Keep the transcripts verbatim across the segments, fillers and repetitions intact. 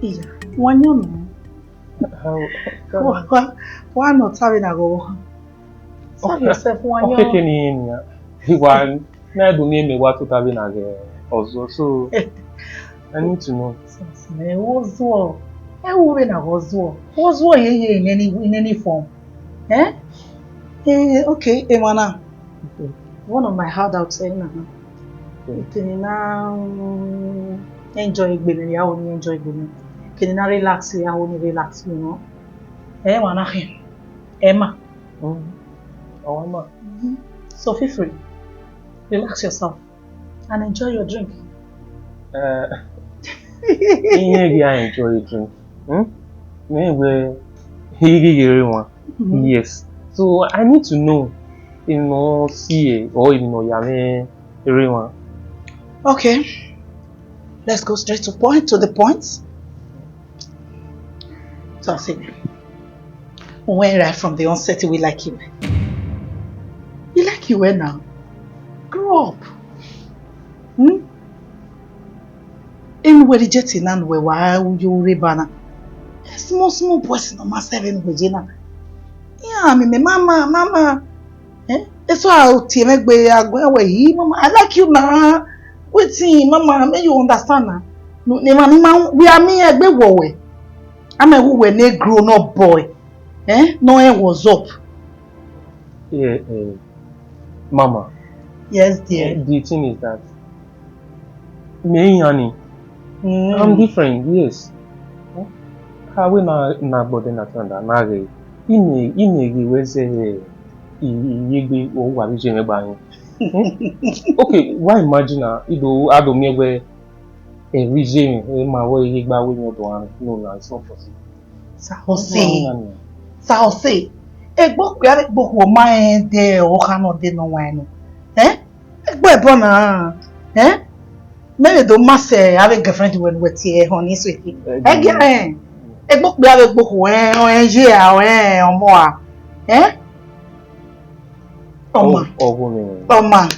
Iya, wa yan nọ. How? Wa, wa, wa nọ ta vbe na ghọghọ. Serve yourself, wa yan. Okay, kene yen nia. Wa na do miẹn mẹ wa tota vbe na ghe ọzọ. So, I need to know. Ẹ wo zuọ. Ẹ wo vbe na ghe ọzọ. Wo zuọ ye ye in any, in any form. Eh? Eh, okay, emwa na. One of my handouts, eh, na. Kene na, mm, enjoy egbe mwẹ, ya ho ni enjoy egbe mwẹ. Kene na relax, ya ho ni relax, you know. Eh, emwa na khin. Emma. Mm. Oh, Emma. Mm-hmm. So feel free. Relax yourself and enjoy your drink. Uh, yeah, yeah, I enjoy a drink. Hmm? Maybe he get one. Mm-hmm. Yes. So I need to know, you know, see or you know, yeah, man, everyone. Okay. Let's go straight to point, to the point. So I say, when right from the onset, we like you. We like you well now. Grow up. Hmm? Enu wẹ reject na ne uwẹ wa yo rre eba na. Small, small boys nọ ma sẹ vbe enu wẹ ye na. Iran mi mẹ, "Mama, mama." Eh? Eso a tie mwẹ gbe, a guẹ wẹ, "Hi, mama, I like you na." Wetin, mama, make you understand na. No, ne ma, ma, we are me egbe wọ wẹ. I'm a who were ne grown up boy. Eh? No, eh, what's up? Yeah, eh, mama. Yes, dear. Eh, the thing is that me and Yanni, mm, I'm different, yes. Ka wẹ na, na gbọdẹ na tanda na ghe. Ime, ime ghe wẹ zẹ, eh, i, i yegbe, o wa bi je mwẹ gba yin. Okay, why imagine na, i do, a do miẹn wẹ, eh, ri je mwẹ, eh, ma wẹ i yegbe a wẹ yin ọdọ ghan, no, na, it's not possible. Sa ọse. Sa ọse. Egbe okpia vbe egbe okhuo ma rẹn de ọkha nọ de nọ wan nọ. Eh? Egbe ẹbọ na. Eh? Mẹ vbe do ma sẹ avbe girlfriend wẹ ne uwẹ tie ehọ ni so ehe. Ẹgia rẹn. Egbe okpia vbe egbe okhuo, eh, ọ rẹn ye a, ọ rẹn ọmọ a. Eh? Ọma. Ọ, ọ gho mwẹ. Ọma.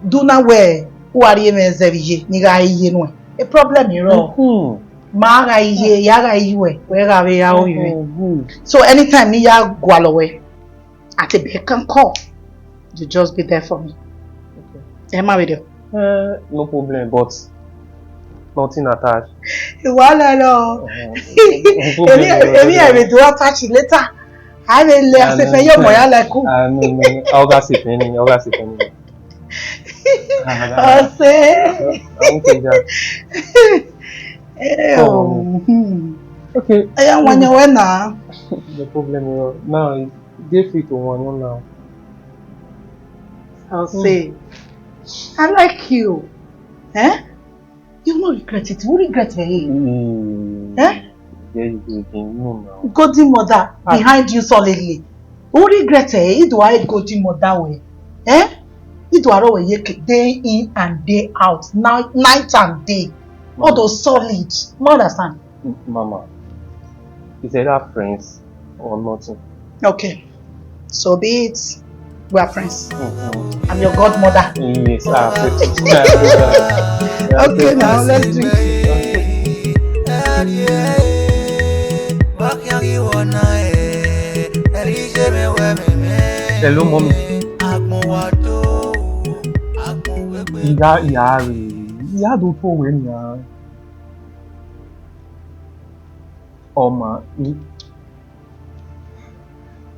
Do na wẹ u wa rhie mwẹ zẹ vbe iye, ne I gha re iye nuẹn. A problem i rrọọ. Mhm. Ma gha iye, ya gha iye uẹ, wẹ gha vbe ra ovbi mwẹ. Oh, good. So anytime ne I ya gualọ wẹ, at a beck and call, you just be there for me. Okay. Ẹ ma vbe dọ. Eh, no problem, but nothing attached. Ìwà lẹ lọ. Uh-huh. No problem. Èmi, èmi ẹ vbe do attach later. A vbe lẹ asefẹ yo mọ ya lẹ ku. Ah, no, no, no. Ọ gha sefẹ ni, ọ gha sefẹ ni. Ọse. I won't take that. Eh, oh, oh. Hmm. Okay. Ẹ ya wan yan wẹ na. No problem, bro. Now, you dey free to wan yan now. Ọse. Hmm. I like you. Eh? You no regret it. You regret it. Hmm. Eh? There you go again. No, now. Golden mother behind you solidly. U regret ẹ, I do a golden mother wẹ. Eh? I do a rọ wẹ ye ke day in and day out, night, night and day. All those solid. You understand? M-, Mama, is either friends or nothing. Okay. So be it. We are friends. Mm-hmm. I'm your godmother. Yes, I accept it. Okay, now let's drink. Hello, mommy. Ìyá, ìyá rẹ̀, ìyá tó tó wẹ̀ nìyà. Ọmọ, I,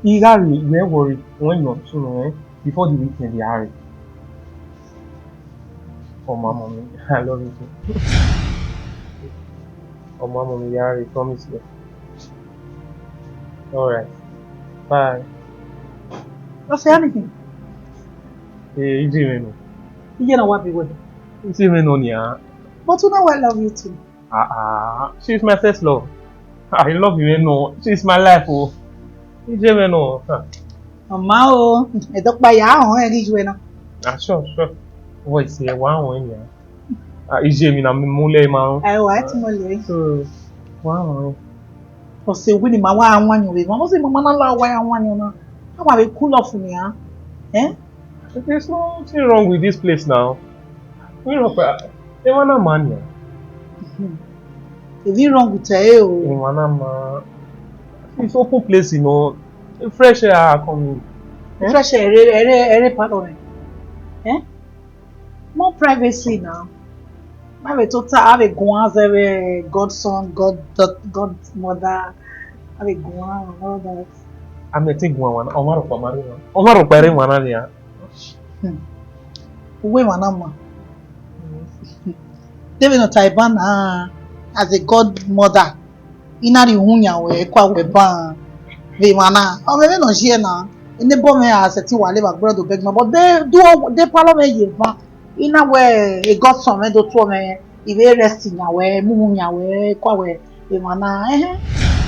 I gha rhie, don't worry, when you tune in, before the weekend, I gha rhie. Oh, my mommy, I love you too. Oh, my mommy, I gha rhie, promise you. All right. Bye. Don't say anything. Eh, you do me no. You know what we will. You see me no, yeah. But you know I love you too. Ah, ah, she's my first love. I love you, you know. She's my life, oh. You see me no. Huh. Mama, oh, I don't buy your own, and you know. Ah, sure, sure. Voice here, one, one, yeah. Ah, ije mi na mi mule ma. Ai, wa ti mule. So, wow. O se wi ni ma wa wan yo we. Mo se mama na la wa ya wan yo na. How are we cool off ni, ah? Eh? There's nothing wrong with this place now. We no pa. E wa na man ya. Hmm. Emwi wrong with ẹre o. Emwa na ma. It's open place, you know. Fresh air are coming. Eh? Fresh air, ẹre, ẹre, ẹre part of it. Eh? More privacy now. Ma vbe tota, a vbe guan zẹ vbe godson, god, godmother. A vbe guan and all that. A miẹtin guan wan, ọ ma rhọkpa ma rre wan. Ọ ma rhọkpa rre wan na nia. Hmm. Uwẹ emwa na ma. David Otaiban na, as a godmother, I na rhie uhunmwu yan wẹ, kua wẹ ban vbe emwa na. Ọ mwẹ vbene ọ ye na, enebọ mwẹ a sẹtin wa levba gbọdọ do bẹgma, but de, do, de palọ mwẹ ye eva, I na wẹ a godson mwẹ do tuẹ mwẹ, I vbe rest yan wẹ, mu uhunmwu yan wẹ, kua wẹ emwa na. Ẹhẹn,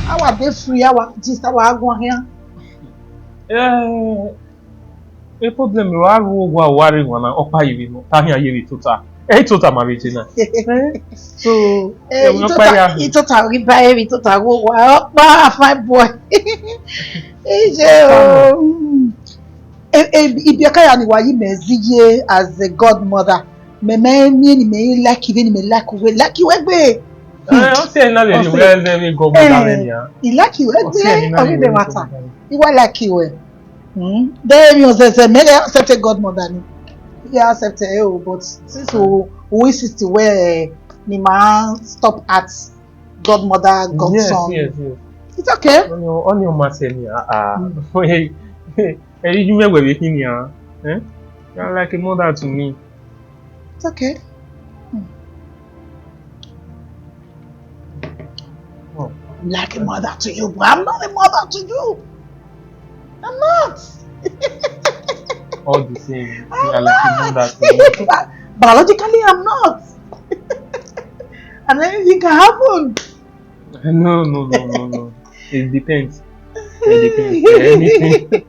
a wa dey free, a wa gist, a wa guan khian. Eh, e problem ro a ru owa wa rre wan na, ọkpa ye vbe nọ, ta khian ye vbe tota. Ẹ i tota ma vbe je na. Eh, so, Eh, ẹ wẹ ọkpa ya. Itota, itota ghi ba emwi, itota ghi wa ọkpa, fine boy. Ije o. Mm. E, e, ibiẹka ya ni wa yi mẹ zighe as a godmother. Mẹ, mẹ miẹn ni mẹ i like vbene mẹ like wẹ, like wẹ gbe. Eh, ọ si ẹre na vbe rhie wẹ zẹ vbe godmother mwẹ nia. I like wẹ gbe, ọ ghi de mata. I wa like wẹ. Hmm? Then emwi ọzẹzẹ, mẹ ghi accept godmother ni. I ghi accept ẹre o, but since u, u insist wẹ, eh, ne ima stop at godmother, godson. Yes, yes, yes. It's okay. Ọni, ọni ọ ma sẹ ni, ah, ah. Hmm. Ẹ i ju mwẹ wẹ vbe khin nia, eh? You are like a mother to me. It's okay. Hmm. Oh. I'm like a mother to you, but I'm not a mother to you. I'm not. All the same, you are like a mother to me. Bi-, biologically, I'm not. And anything can happen. No, no, no, no, no. It depends. It depends. Anything.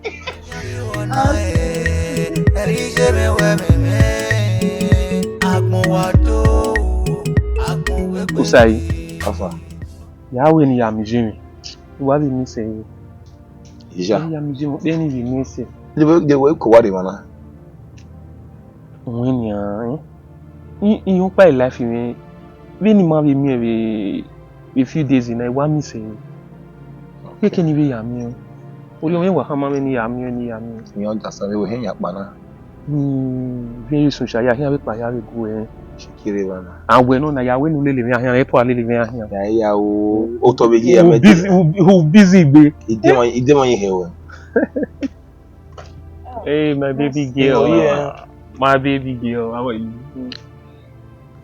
Usai, Alpha. Ya wẹ ne I ya miẹn iye mwẹ. I wa vbe miẹn sẹ. Iya. Ya miẹn iye mwẹ, kpe ne I vbe miẹn sẹ. De wẹ, de wẹ ko wa rre emwa na? Wẹ nian, eh? I, I hope I life mwẹ. Vbene I ma vbe miẹn vbe, vbe few days na, I wa miẹn sẹ. Keke ne I vbe ya miẹn. Orhiọn mwẹ wa khama mwẹ ne I ya miẹn, ne I ya miẹn. Iran da sa vbe wẹ hẹ yan kpa na. Hmm, vbe Jesu cha ya khian vbe kpa ya vbe gu ẹre. Shikire wa na. A wẹ nọ na ya wẹ ne u lele mwẹ ahian, e tua lele mwẹ ahian. Ya ya o, otọ vbe ye ya mẹ. Busy, u, u busy gbe. Ide ma, ide ma ye hẹ wẹ. Hey, my baby girl. Oh, yeah. My baby girl, how are you?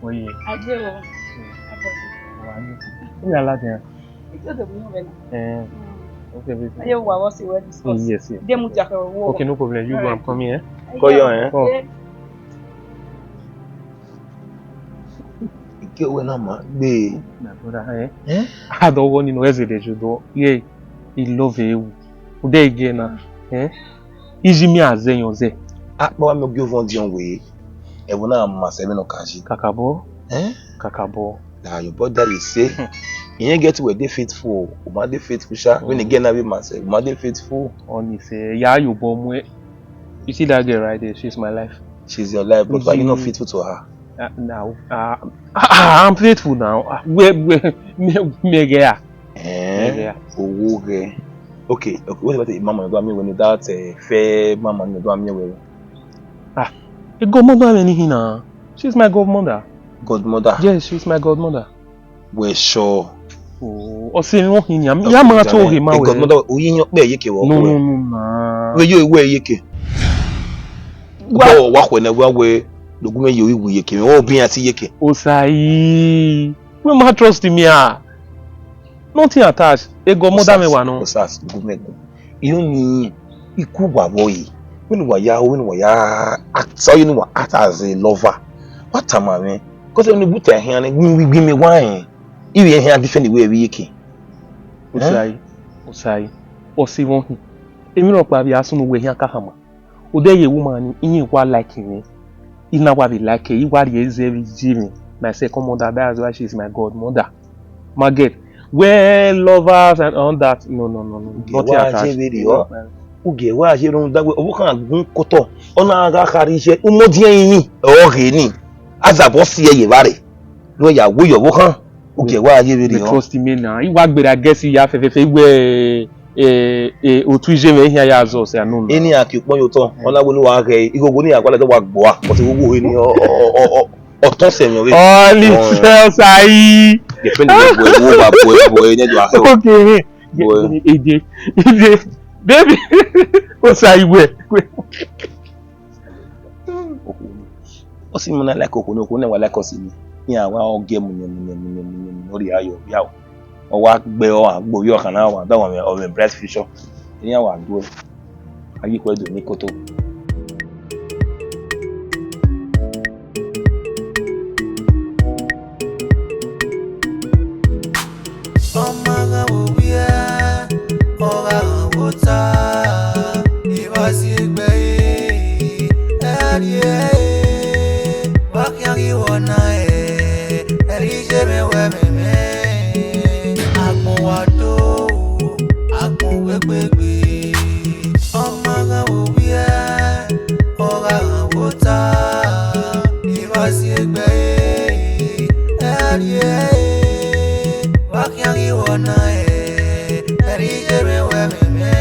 Oh, yeah. Aje o. Who you allow there? It's just a woman. Eh. Mm. Okay, baby. Aye, wa, wa si we discuss. Yes, yes. Dem mu ja ko wo. Okay, no problem. You go, I'm coming, eh? Call you, eh? Oh. Ike wẹ na ma gbe. My brother, eh? Eh? I don't want you know as it is you do. Yeah, he love you. Ude ige na. Eh? Iji mi azẹ yọn zẹ. Akpọ wa mi ogie ovọn diọn wẹ. Ẹvbo na ma sẹ vbene ọ ka yi. Kakabọ. Eh? Kakabọ. Na your brother dey say. He ain't get where dey faithful. O ma dey faithful sha. When he get na we ma say, o ma dey faithful. Honestly, ya yo bo mu. You see that girl right there? She's my life. She's your life, but why you not faithful to her? Uh, now, uh, I'm faithful now. Uh, where, where, me, me, yeah. Eh, owó rẹ. Okay, okay, what about the mama you do me when that, eh, fair mama you do me when? Ah, a godmother me anything na. She's my godmother. Godmother? Yes, she's my godmother. Well, sure. Oh, o se won hin ya ma to ghe ma we. Godmother, o yi yan pe ye ke wo. No, no, no, na. We yo we ye ke. Wa wa khwe na wa we, lo gu me yo iwu ye ke. O bi yan ti ye ke. Osai. We ma trust me ah. Nothing attached. A godmother me wa no. Osas, gu me gu. You know me, iku wa wo yi. When wa ya, when wa ya act, so you know wa act as a lover. What am I mean? 'Cause when you put your hand, we, we, we me wine. Iwe ehia different the way we yeke. Osai, Osai, o si vọn hin. Emwi rhọkpa vbe a sunu wẹ ehia ka khama. O de ye woman ni, iye wa like mwẹ. I na wa vbe like, I wa rhie zẹ vbe iye mwẹ. My second mother, that's why she is my godmother. Ma get. Well, lovers and all that. No, no, no, no. Nothing attached. Ugie wa ye rhunmwuda wẹ ọvbokhan gun kotọ, ọ na gha khare iye, umọdiẹn rinmwi ọ ghe ni. Azabọ si ẹe ye evbare. Ne ọ ya wu ye ọvbokhan. Ugie wa ye vberriọ. Trust me na. I wa gberra guess ya fẹfẹfẹ, I wẹ, eh, eh, otu iye mwẹ hia ya zọ sẹ anu na. Eni a ke ukpọn ye otọ, ọ na wẹ ne uwa ghẹ, ighogho ne iran gualọ dọ wa gbua, but ighogho he ni, ọ, ọ, ọ, ọ, ọ tọn sẹ mwẹ ọvbe. Ọ ni sẹ ọsa yi. Girlfriend wẹ, wẹ, wẹ, wẹ, wẹ, wẹ, ne do a hẹ o. Okay. Wẹ. Ede, ede, baby. Osa yi wẹ. Ọ si mu na like okhuo ne, okhuo ne wa like ọsi ni. Iran wa ọ gie mu ne, mu ne, mu ne, mu ne, mu ne, ọ rhie ayọ, ya o. Ọ wa gbe ọ, a gbe ovbi ọkhan na wa da wa ọ vbe bright future. Iran wa due. A yi khuẹ do ni koto. Ọ ma gha vbe ovbi ẹre, ọ gha gha vbe ota, I wa si egbe ẹre, ẹre ẹre, wa khian ghi wọ na ẹre, ẹre iye mwẹ wẹ mẹ mwẹ, agbọn wa do, agbọn wegbe gbe. Ọ ma gha vbe ovbi ẹre, ọ gha gha vbe ota, I wa si egbe ẹre, ẹre ẹre, wa khian ghi wọ na ẹre, ẹre iye mwẹ wẹ mẹ mwẹ,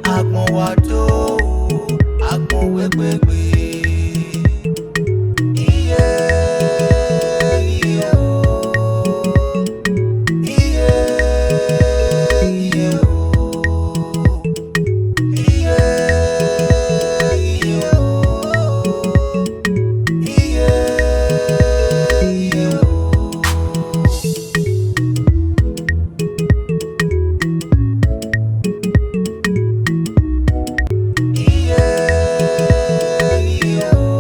agbọn wa do, agbọn wegbe gbe. Iye, iye o. Iye, iye o. Iye, iye o. Iye, iye o. Iye, iye o. Iye, iye o.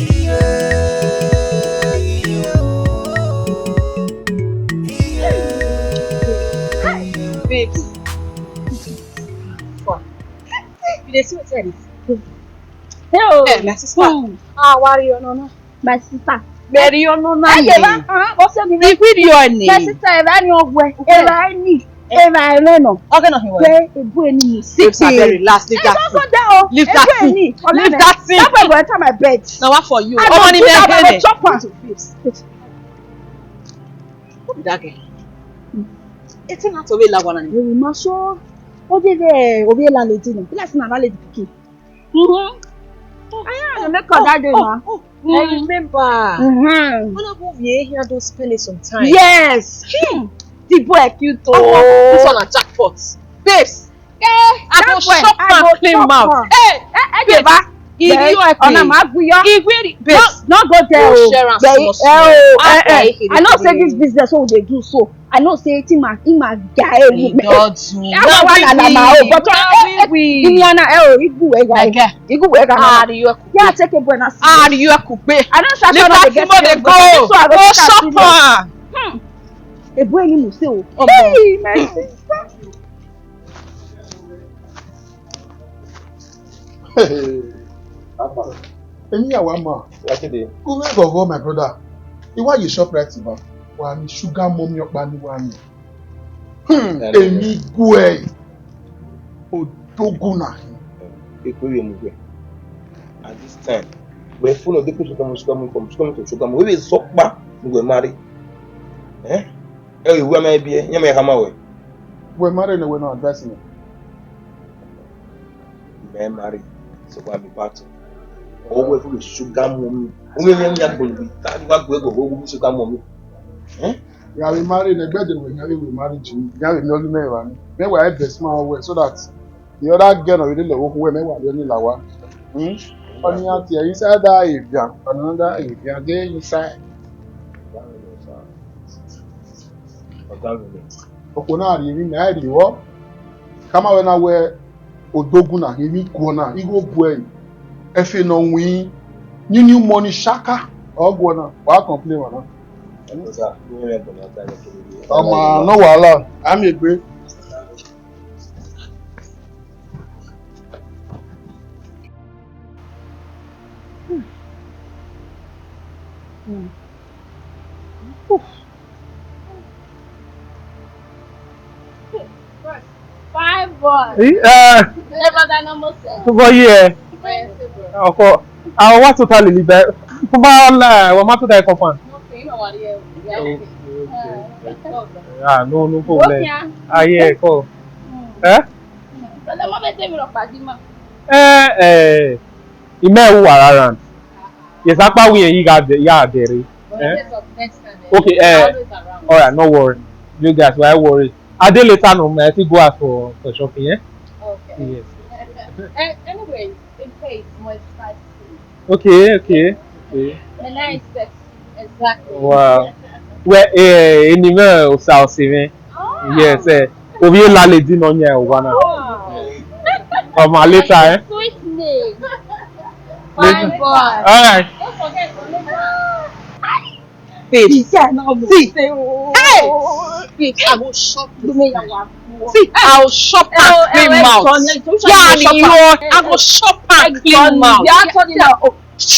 Iye, iye o. Iye, iye o. Babes. Fuck. You dey see wetin I dey see? Hey, oh. Eh, my sister. Hmm. Ah, worry, no, no. My sister. Very honour na. Ẹ ye ba, ah, what's your name? If we do your name. My sister, ẹ ba ni ọgwẹ, ẹ ba ni, ẹ ba ni no. Okay, no, he will. Where a boy ni? Babes, abeg relax, leave that thing. Ẹ don't go there o. Leave that thing. Leave that thing. That boy go enter my bed. Na what for you? Ọmọ ni mi ẹ kẹnẹ. Babes. Who be that girl? Ẹ tẹ na to be la one. Ewu ma so. O de de, o be la lady no. Be like na la lady pikin. Mm-hmm. I am the make of that day, ma. Oh, oh, I remember. Mm-hmm. When I go here, here, don't spend it some time. Yes. Hmm. The boy cute, oh. This one a jackpot. Babes, eh, I go chop am clean mouth. Hey, eh, eh, babes. If you are, ọna ma gbe yọ. If we, babes, no, no go there o. Share am small small. I know say this business wey we dey do so, I know say it ma, it ma die. He don't do. Awa wa la la ma o, but, eh, eh, eh, we, we. Iniana, eh, o, igu we ga. Igu we ga. Ah, you are. Yeah, take a boy na. Ah, you are. I don't say I don't dey get you, but this one I go shop am. Hmm. A boy ni mo say o. Hey, my sister. Emi ya wa ma. Wa kede. Ume vọvọ, my brother. I wa ye Shoprite ba. Wa ni sugar mommy ọkpa ni wa ni. Hmm, emi guẹ. Odogun na. Ekwe ye mu guẹ. At this time, we full of the sugar mommy, sugar mommy, sugar mommy, sugar mommy. We be sọkpa, we marry. Eh? Ẹ, wẹ ma biẹ, iran ma khama wẹ. Wẹ marry nẹ, wẹ no advice nẹ. Mẹ marry, so wa mi bato. Ọ wẹ fu sugar mommy. O mẹ mẹ ya gbolo bi, ta ni wa gbe go wo sugar mommy. Eh? Ya we marry nẹ, gbẹdẹ wẹ ya we marry ji. Ya we mi ọlu mẹ wa ni. Mẹ wa e best man wẹ, so that the other girl no really love who mẹ wa really la wa. Hmm? Ọni a tie inside that area, another area dey inside. Ọga vbe nẹ. Okhuo na rhie emwi mẹ, a rhie vbọ. Khama wẹ na wẹ odogun na, emwi ikuọ na, igho bu ẹre, ẹfe ne ọ win, new new money shaka, ọ guọ na, wa complain wa na. Ọma, no wahala, a miẹn egbe. Fine boy. Eh, uh, Never that normal self. Boy, yeah. Yes. Of course, I want to tell Lily, but come on, uh, we want to tell compound. Okay, you know what? Yeah, yeah, okay. Okay, okay. Ah, no, no problem. Okay. Ah, yeah, cool. Hmm. Eh? Hmm. So the moment they will not party, ma. Eh, eh. Ime u around. Yes, akpa wi yi ga de, ya dere. But eh? Yes, of next time, eh, okay, eh, always around. All right, no worry. You guys, why worry? I dey later no, I fit go out for, for shopping, eh? Okay. Yes. Eh, anyway, in case, my spicy. Okay, okay, okay. My nice sexy, exactly. Wow. Well, eh, in the mail, South Seven. Ah. Yes, eh. Ovie laledi nọ yan owa na. Wow. Come on, later, eh? Sweet name. Later. Fine boy. All right. Don't forget to look. Babe, see, hey, babe, I go chop this man. See, I will chop her clean mouth. Yeah, I go chop her clean mouth. You actually now. Oh,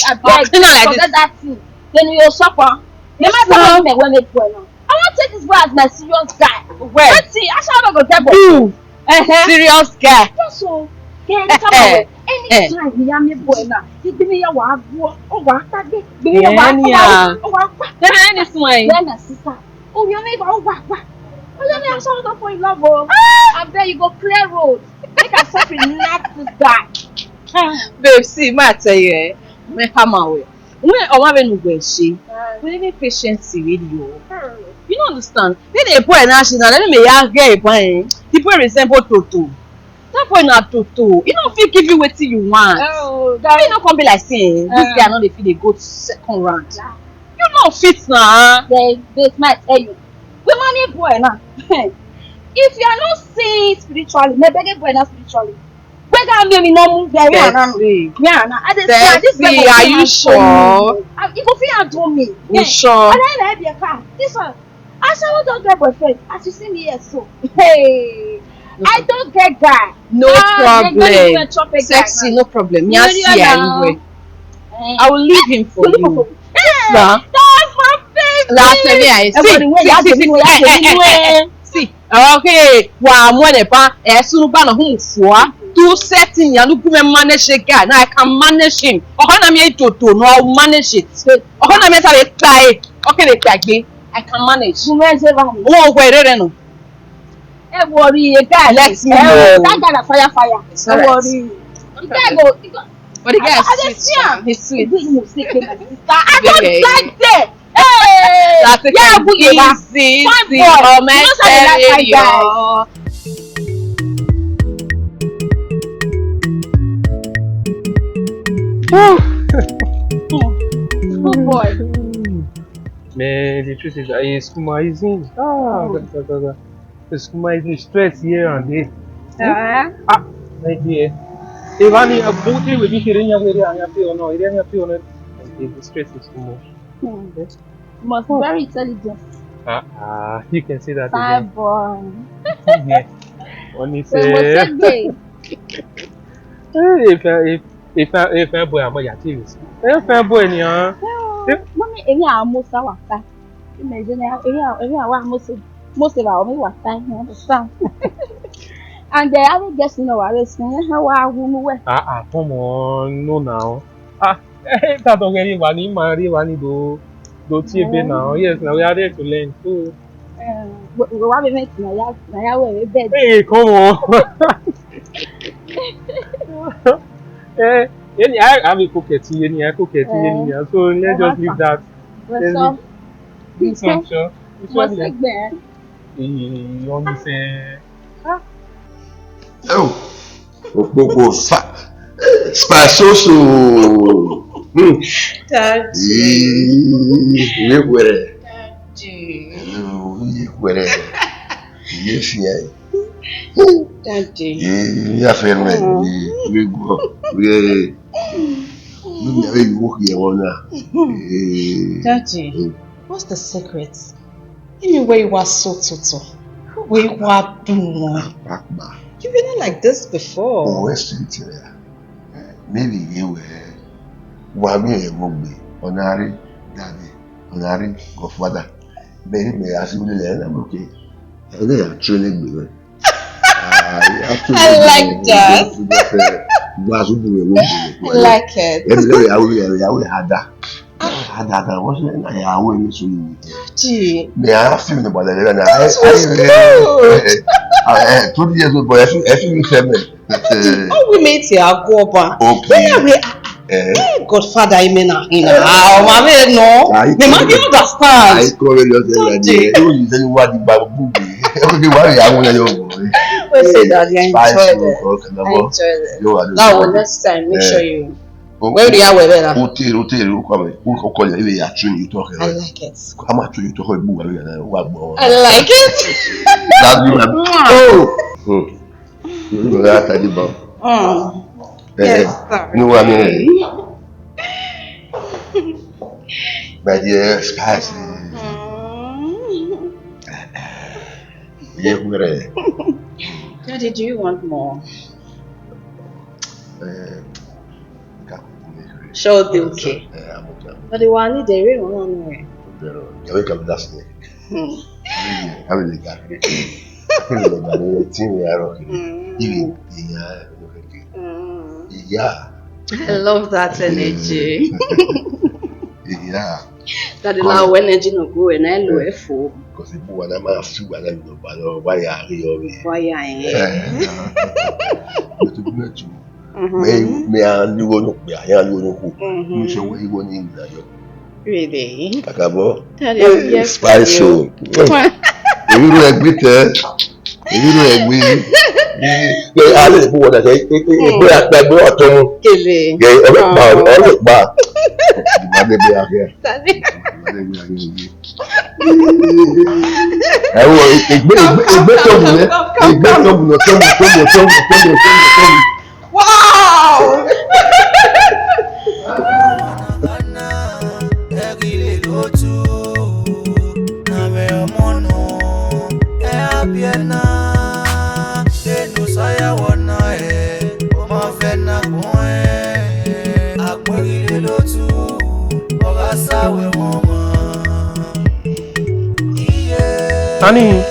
I beg, forget that thing. Then you chop her. The man tell me when they boy now. I want to take this boy as my serious guy. Where? Let's see. I shall not go get boy. Who? Uh-huh. Serious guy. Just so. Yeah, come on. Anytime we are me boy now, he give me your wife. Oh, what? Give me your wife. Oh, what? Tell me anything. Then my sister. Oh, your neighbor. Oh, what? What? Oh, your neighbor. Show up for love. Oh, I beg you go clear road. Make a stop and knock this guy. Babe, see, ma tell you, eh? Me hammer well. When ọmwa vbe ne uwẹ she, we need patience with you. You don't understand. Then the boy now she now, let me ya get a boy. The boy resemble Toto. That boy na Toto. He don't fit give you wetin you want. Oh, that he no come be like say, eh, this guy no dey fit dey go to second round. You no fit na. Then this might tell you. We money boy now. If you are not seeing spiritually, me beg a boy now spiritually. Wega mi mi no mu gbe wi ana. Sexy. Mi ana. I dey swear, this guy go fit handle me. Sexy, are you sure? Ah, he go fit handle me. You sure? And then I be a car. This one. Ashawo don get boyfriend. As you see me here so. Hey. I don't get guy. No problem. Sexy, no problem. Me, I see you anywhere. Eh. I will leave him for you. Yes, sir. That's my baby. Last time, yeah, see, see, see, see, eh, eh, eh, eh. See, okay, wa mu ẹdẹ ba, ẹ sunu ba na hu fua. Do setting ya, look me manage a guy. Now I can manage him. Ọkọ na mi e dodo, no, I will manage it. Ọkọ na mi e ta le ta e. Okay, le ta gbe. I can manage. Mo me je ba ni. Wo gbe rere no. E worry, a guy. Let me know. That guy na fire, fire. It's all right. E worry. The guy go, he go. But the guy is sweet. I dey see am. He's sweet. He do mistake with my sister. I don't like them. Hey! Yeah, good, easy, fine boy. You know how they like fine guys. Good boy. Man, the truth is, I is kuma easy. Ah, ga, ga, ga, ga. It's kuma easy. Stress here and there. Ah, my dear. If I need a booty, we be here in your way, I have to know. It ain't have to know. The stress is too much. Hmm. You must be very intelligent. Ah, ah, you can say that again. Fine boy. Yeah. When he say, if I, if, if I, if I boy, I'm a yatis. If I boy, yeah. Mommy, any almost our time. Imagine, any, any our almost, most of our, we were time, you understand? And the other guest, you know, I was saying, how are we? Ah, ah, come on, no now. Ah, eh, that don't get you one, you marry one, you do, do T V now. Yes, now we are there to learn too. Eh, we, we want to make na ya, na ya we bed. Hey, come on. Eh, any, I, I will cook it, any, I cook it, any. So let's just leave that. Let's leave. This one, sure. This one, yeah. He only say, ah. Oh. Okpokpo fa, spasoso. Hmm. Daddy. Ee, uwẹ wẹrẹ. Daddy. Uwẹ wẹrẹ. Iye fi ẹ. Daddy. Ee, ya fẹ mẹ. Ee, uwẹ gbọ. Uwẹ. Uwẹ mi ave yuo khiẹ vbọ na. Ee. Daddy, what's the secret? Imi wẹ I wa so toto, wẹ I wa dun wọn. Papa. You were not like this before. Wẹ street rẹ, maybe ye wẹ, wa miẹn ẹvbo gbe, ọ na rre daddy, ọ na rre godfather. Mẹ ni mẹ ya si wele lẹ na mo ke. Ẹ na ya tue ne gbe mẹ. I like that. Wa zu bu we wo. I like it. Emi le ya we ya we hada. Hada da, what's it? Na ya we mi so you. Daddy. Me, I feel the bother na. I, I really, eh, eh, twenty years old boy, I feel, I feel you seven. Daddy, how we meet here, go up. Okay. Yeah, we, eh, godfather, I mean, na. Ah, mama, no. Me, ma, you understand. I call you just like that. Daddy. You say you want the babu. Okay, why you want your boy? We say, Daddy, I enjoy it. I enjoy it. Now, next time, make sure you Wẹ rhie wẹ vbe na. Ote, ote, o kọ mẹ, o kọ yẹ, ẹ vbe ya tune you talk. I like it. A ma tune you talk, bu wa vbe na, wa gbọ. I like it. That you have. Oh. Hmm. You know that I did, bro. Mm. Eh, yes, sir. You know what I mean? My dear, spicy. Mm. Yeah, we're Daddy, do you want more? Eh, Sure, they okay. Eh, I'm okay, I'm okay. But the one need the real one, no. They don't. They wake up last night. Hmm. How will they get it? I feel like I'm in a team we are okay. Mm. Even, yeah, okay. Mm. Yeah. I love that energy. Yeah. That allow energy no go and I know it for. Because the boy and I man feel and I know, but why are you over here? Why are you? Eh, eh, eh. But to be true, me, me a lu onu kpia, ya lu onu ku. Mhm. Mi se we iwo ni na yo. Really? Kakabọ. Tell them yes, spice o. Mwah. Èmi ro ẹgbẹ tẹ. Èmi ro ẹgbẹ. Pé a lè fún wọn dàgbà, pé, pé, pé a pẹ gbé ọ̀tọ̀ mu. Kele. Gẹ, ọ̀rẹ́ pa, ọ̀rẹ́ pa. Ìgbà mi bí a kẹ. Tani? Ìgbà mi bí a kẹ. Ẹ wo, egbe, egbe, egbe tọmọ nẹ, egbe tọmọ nẹ, tọmọ, tọmọ, tọmọ. Wow! Honey,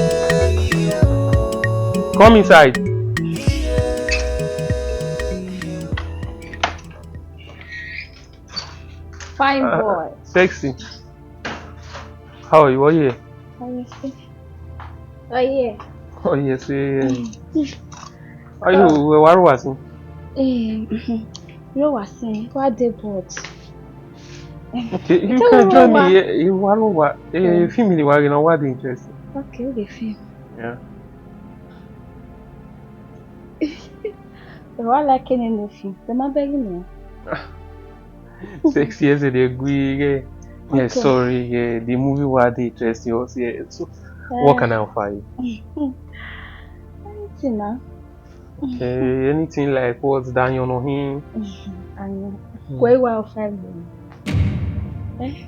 come inside. Fine boy. Sexy. How are you? What are you? How are you? Oh yeah. Oh yes, yeah. How you? Where was you? Eh, you was saying what they bought. Okay, you can join me. You want what? Eh, film ni wa gina, what interesting? Okay, okay, film. Yeah. Why like any film? The man begging me. Sexy as they agree, yeah. Yeah, sorry, yeah. The movie was the interesting, yeah. So, what can I offer you? Anything now. Okay, anything like what? Daniel no him. I know. Kwe wa offer me. Eh?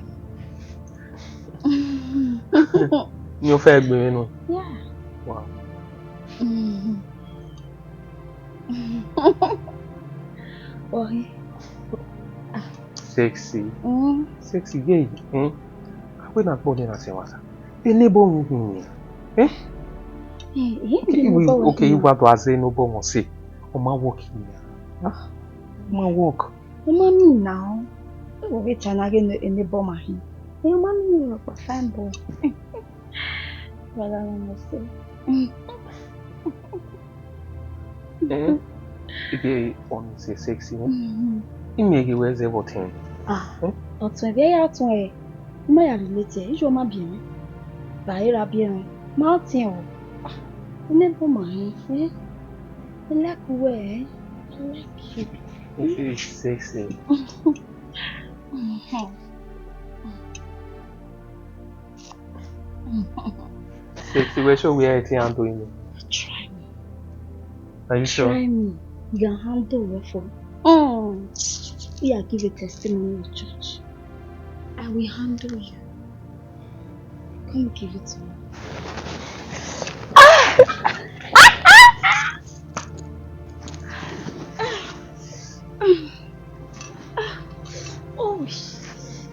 Ni o fẹ gbe mi nu? Yeah. Wow. Ohi. Sexy. Mm. Sexy, yeah. Hmm? Awe na gbọ de na se wasa. Ene bo mu hin. Eh? Eh, eh, okay, you wa do aze no bo mo se. O ma work here. Ah. O ma work. O ma mean now. O we cha na ge ne ene bo ma hin. Eh, o ma mean you pa fine boy. Wala na mo se. Eh? Ike on se sexy, eh? Mm-hmm. Ime ghi wẹ zẹ vbe ọtẹn. Ah, eh? Ọtẹn vbe ya tọn ẹ. Ma ya relate ẹ, ijo ma biẹ mwẹ. Ba era biẹ mwẹ. Ma ọtẹn o. Ah, ene bo ma hin, eh? I like you, eh? I like you. It is sexy. Sexy, we show where I handle you. Try me. Are you sure? Try me. You can handle well for me. Mm. Yeah, give a testimony in church. I will handle you. Come give it to me. Oh,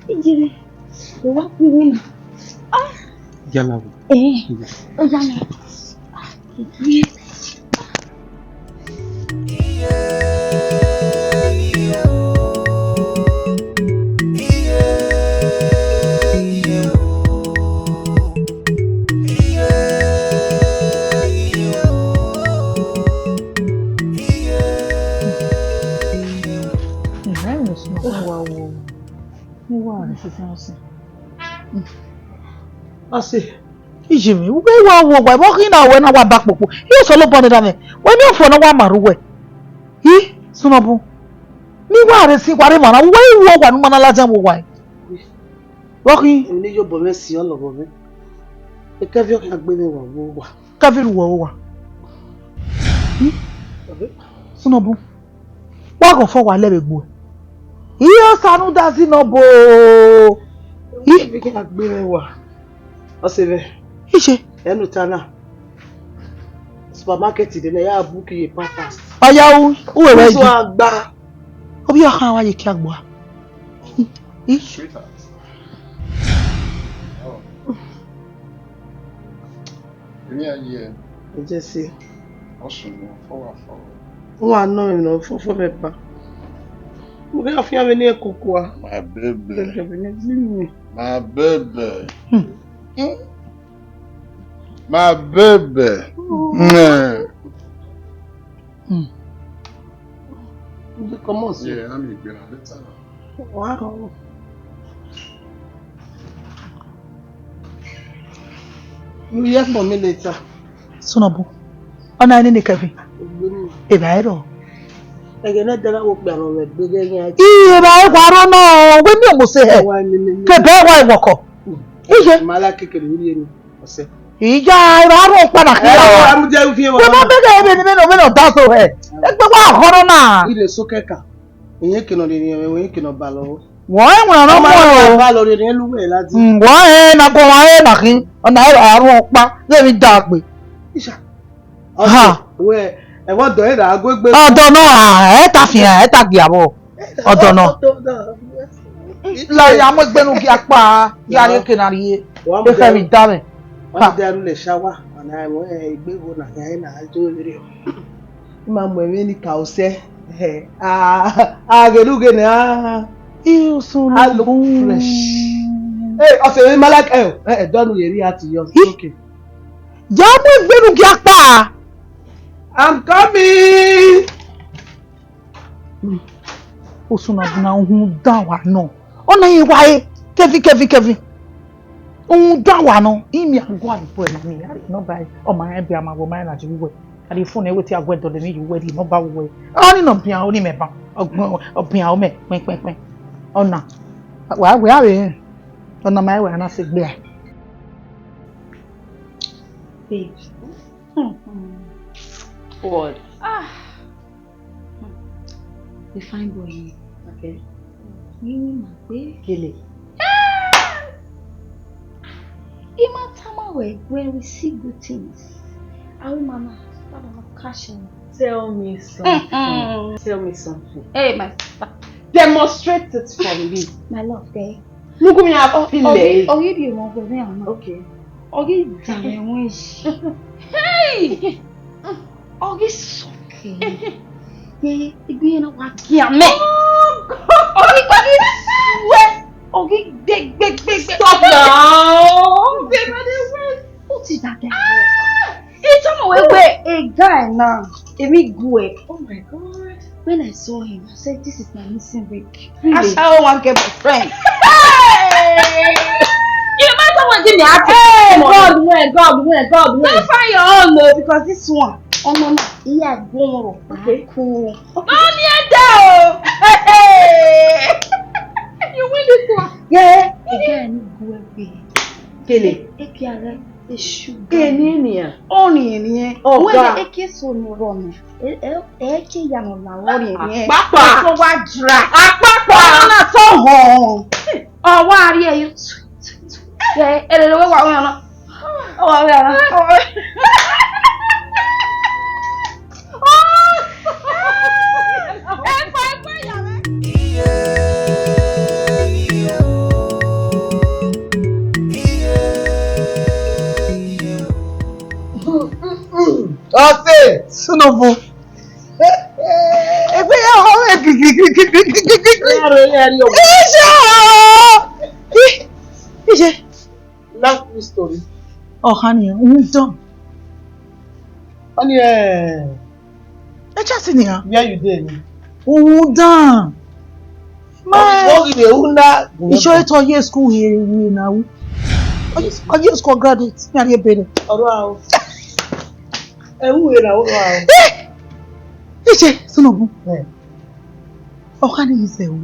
ijere. Lo wa ku iwe na. Ah. Yala wo. Eh. Iya. Ó yá mi. Ah, ijere. Ẹ, ẹ, sunu, wa wo. Ni wa re. Ọse, iye mwẹ, wẹ wa wo wa, vbọ khin na wẹ na wa ba kpokpo. Iyẹn Osanobua ne da mwẹ, wẹ ne ọfọ na wa ma rre uwẹ. I, sunu bun. Ni wa re si, wa re ma na, wẹ i wo wa ne u ma na ladian vbe owa. Vbọ khin? Emwi ne iyobọ mwẹ si ọ lọghọ mwẹ. Ekẹvi ọ khian gbe mwẹ wa vbe owa. Kevin, vbe owa. I, sunu bun. Wa ghẹ ọfọ wa lẹ vbe egbe uẹ. Iye Osa ne u da zi nọ bo. I, Emwi khian gbe mwẹ wa. Ọse mwẹ. Iye. Ẹ ne u ta na. Supermarket de ne ya book ye Pampers. Ọya u, u wẹ wẹ Isu yi. Agba. Obi ọkhan wa ye kia gbua. I, i. Sweetheart. Oh. Emwi a ye. Jesse. Ọ sunu, ọ wa fọ. Wa nọ emwi ne ọ fọ fọ mwẹ ba. Mo gha fian vbe ne ẹ koko a. My baby. Gẹgẹ vbe ne ẹ gbe mi. My baby. Hmm. My baby. Mm. Hmm. You dey comot so? Yeah, I'm in Ghana later now. Wow. You hear from me later. Sunu bun. Ọna nene Kevin. Ogbeni. Eva ẹrọ. Ẹghẹ ne ẹdẹ na wo kpia nọ vbe egbe ghe yan. Iye, eva ẹrọ arọ nọ, wẹ miẹn ọmọ sẹ hẹ. Wa nene. Kebe wa iwọkọ. Iye. Ma la kekere uri eni. Ọse. Iya, eva arọ ọkpa na khian. Ẹ, wa mu je ufie wa. Wẹ ma bẹghe ebe ni mẹ nọ, mẹ nọ da so hẹ. Egbe wa khọrọ na. Ile so kẹka. Ìyẹn kìnnà rìnrìn ẹ̀wọ̀n, ìyẹn kìnnà balọ̀ o. Wọ́n ẹ̀ wọ̀n ọmọ rẹ̀ o. Balọ̀ rìnrìn ẹ̀ lúwẹ̀ láti. Wọ́n ẹ̀ na kọ wọn ẹ̀ na khin, ọ̀nà ẹ̀ àrùn ọ̀pá, lẹ́mi dá a pé. Ìṣà. Ha. Wẹ ẹ̀wọ̀n dọ̀ ẹ̀ rà á gbégbé. Ọ̀dọ̀ náà, ẹ̀ ta fìyàn, ẹ̀ ta gbìyàwó. Ọ̀dọ̀ náà. La ya mọ egbenu gi akpa, ya ri eke na rie. Efe mi da mẹ. Wọ́n ti dẹrù lè ṣáwà, ọ̀nà ẹ̀wọ̀n ẹ̀ ìgbéwò náà, yẹn náà á jó èrè o. Ima mu ẹmwẹ ni ka osẹ. Eh, a, a ghẹ lughe nẹ, a, I usun a look fresh. Hey, ọsẹ emwi ma like, eh, eh, dọnu yeri ati yọ. Hi. Okay. Ya mu egbenu gi akpa. I'm coming. Usun na buna uhunmwu dan wa nọ. Ọna rẹn wa re, Kevin, Kevin, Kevin. Uhunmwu dan wa nọ, imian gua ni bọe na ni, a rhie nọmba ẹre, ọ ma rẹn biẹ, a ma wẹ, ọ ma rẹn ladian uwẹ. A rhie phone ẹre wẹ te a wẹ dọlọ emwi ye uwẹ, rhie nọmba uwẹ. Ọni nọ bian, ọni mẹ ban, ọ bian, ọ mẹ kpẹnkpẹnkpẹn. Ọna, wa wẹ a vbe rẹn, ọna ma wẹ a na sẹ egbe a. Babe. What? Ah. Hmm. The fine boy here. Okay. Mimi ma gbe. Kele. Ah! Ima tama wẹ, when we see good things, our mama start to catch him. Tell me something. Mm-mm. Tell me something. Hey, my sister. Demonstrate it for me. My love, eh? Look at me, I feel it. Ogi di mo gbe me ama. Okay. Ogi da me won. Hey! Ogi soke. Ye, igbe na wa gia me. Oh, God. Ogi, ogi sue. Ogi gbe, gbe, gbe, gbe. Stop now. Babe, I dey wait. What is that guy? Ah! He told me, wait, wait, a guy now. Emi gue. Oh my God. When I saw him, I said, "This is my missing link." Really? Ashawo wan get boyfriend. Hey! You might want to give me a. Hey, God, where, God, where, God, where? Go find your own, no, because this one, oh no, no, he had gone. Okay. Cool. No, near there. Hey! You win this one. Yeah, a guy need go away. Kele. Eke ara, eshu. Eni enia. Oni enia. Ọga. Wẹ eke so ni rọ na. E, e, eke ya nọ la wọ ni enia. Akpakpa. Eso wa dra. Akpakpa. Ọna na so họn. Ọ wa rie yo. Ye, erere wẹ wa wẹ ọna. Ọ wa wẹ ọna. Ọ wa wẹ. Ọse, sunu bun. Egbe ya họn mwẹ gigigigigigigigi. Iye! Iye! Last story. Ọ khan nian, uhunmwu dan. Ọni, eh, ẹ chasi nian. Where you dey? Uhunmwu dan. Ewu na. Iṣọ etọ ye school here we na wu. Ọ ye school graduate, mi a rhie ebe nẹ. Ọrọ aro. Ewu we na ọrọ aro. Iṣẹ, sunu bu. Eh. Ọ kha ni zẹ wu.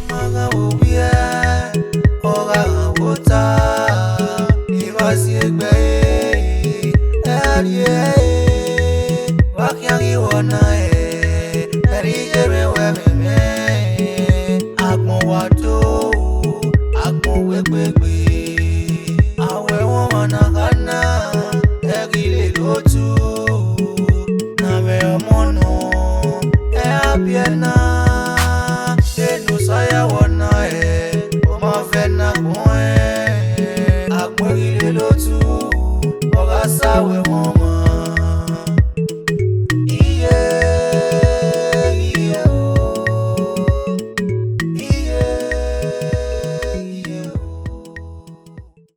Ọ gha wo wiẹ, ọ gha wo ta, I ma si egbe